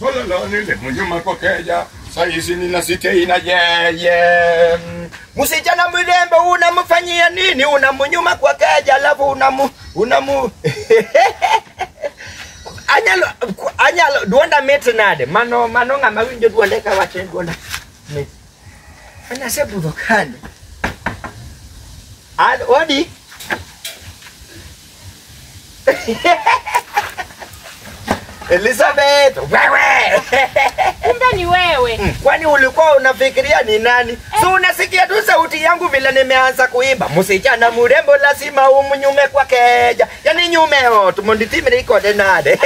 Solala nile munyuma kwa keja. Saizi nina sitei na yeye. Msichana mrembo unamfanyia nini? Unamunyuma kwa keja alafu unamu anyalo anyalo duonda mit nade mano mano ng'ama winjo duonde ka wacho ni duonda mit. Anasebudho kande. Al odi. Elizabeth, wewe. Kumbe ni wewe. Kwani ulikuwa unafikiria ni nani? So unasikia tu sauti yangu vile nimeanza kuimba. Msichana mrembo lazima umnyume kwa keja. Yaani nyume ot mondo itimre ikode nade.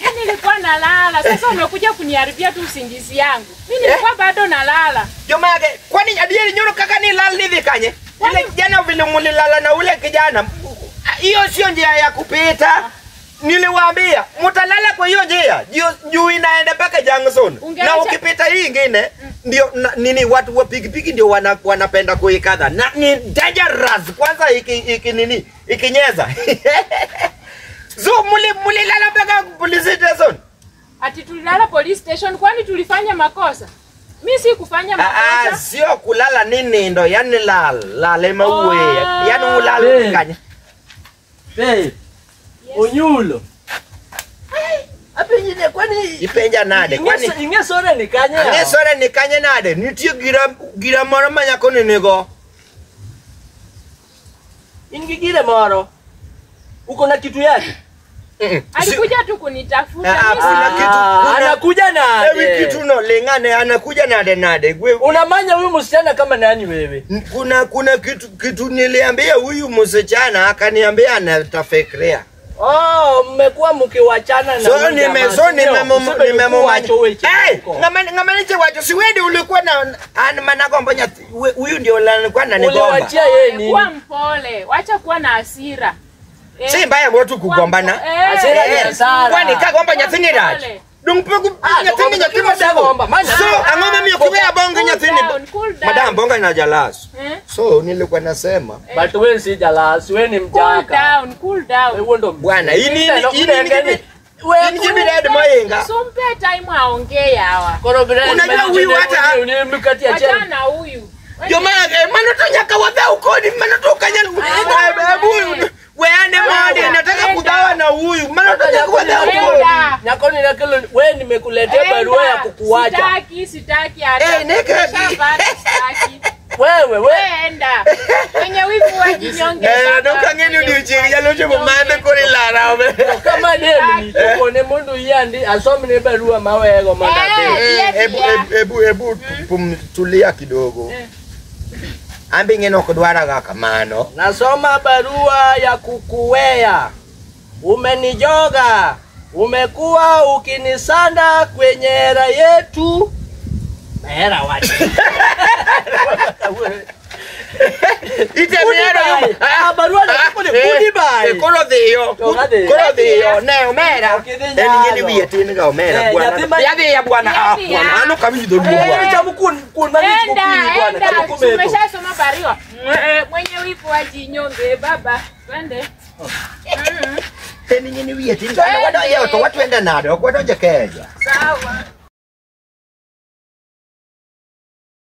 Mimi nilikuwa nalala. Sasa umekuja kuniharibia tu usingizi yangu. Mimi nilikuwa bado nalala. Jomage, kwani adieri nyoro kaka ni lal ni dhi kanye? Ile kijana vile mulilala na ule kijana. Hiyo sio njia ya kupita. Niliwaambia mtalala kwa hiyo njia juu inaenda mpaka Junction. Na ukipita hii ingine ndio nini watu wa pikipiki ndio wanapenda kuikadha. Na ni dangerous kwanza iki nini ikinyeza. So mulilala mpaka police station. Ati tulilala police station kwani tulifanya makosa? Mimi si kufanya makosa. Sio kulala nini ndo yani lala mauwe. Yani ulale kanya. Hey. Onyulo. Apenjine kwani ipenja nade kwani ingesore ni kanye. Ingesore ni kanye nade nitie gira moro ma nyako ni nigo. Ingi gire moro. Uko na kitu yake? Alikuja tu kunitafuta. Kuna kitu anakuja nade. Ewi kitu no lingane anakuja nade nade. Unamanya huyu msichana kama nani wewe? Kuna kitu niliambia huyu msichana akaniambia anatafikiria. Oh, mmekuwa mkiwachana na so nimemomanya. Eh, ngamani wacho si wewe ulikuwa na managomba nyathi huyu ndio alikuwa ananigomba. Uliwachia yeye nini? Kuwa mpole, wacha kuwa na hasira. Si mbaya watu kugombana. Hasira ni hasara. Kwani kagomba nyathini rach. Dungpe nyathini nyathi masagomba. So angoma miyo kiwe bongo nyathini. Madam bonga na jalas. So nilikuwa nasema but wewe si jalas, wewe ni mjaka. Cool down, cool down. Wewe ndo bwana. Ini wewe ni red moyenga. Sumpe time aongee hawa. Unajua huyu hata unimkatia cheni. Achana huyu. Jamaa mano to nyaka wadha ukoni mano to kanyal hebu weane mali nataka kugawa na huyu mano to nyaka wadha ukoni. Nyako ni nakelo wewe nimekuletea barua ya kukuacha. Sitaki hata. Eh neka sitaki. Wewe enda. Mwenye wivu wajinyonge. Doka ngeni udiuchiri yalocho bomande kore lara obe. Kama demi tukone mundu yandi asome barua mawego mandate. Ebu tulia kidogo. Ambi ngeno kudwara gakamano. Nasoma barua ya kukuwea. Umenijoga. Umekuwa ukinisanda kwenye hera yetu. Hera wapi? Ite mera. Barua na kule goodbye. Koro dhiyo. Koro dhiyo ne omera. Eni ngeni wiye tin ga omera bwana. Yadhi ya bwana. Bwana ano kabiji do bwana. Chamu kun mani kukiri bwana. Tumeshasoma barua. Mwenye wivu wajinyonge baba. Twende. Eni ngeni wiye tin ga wado yeto watu enda nado wadonje keja. Sawa.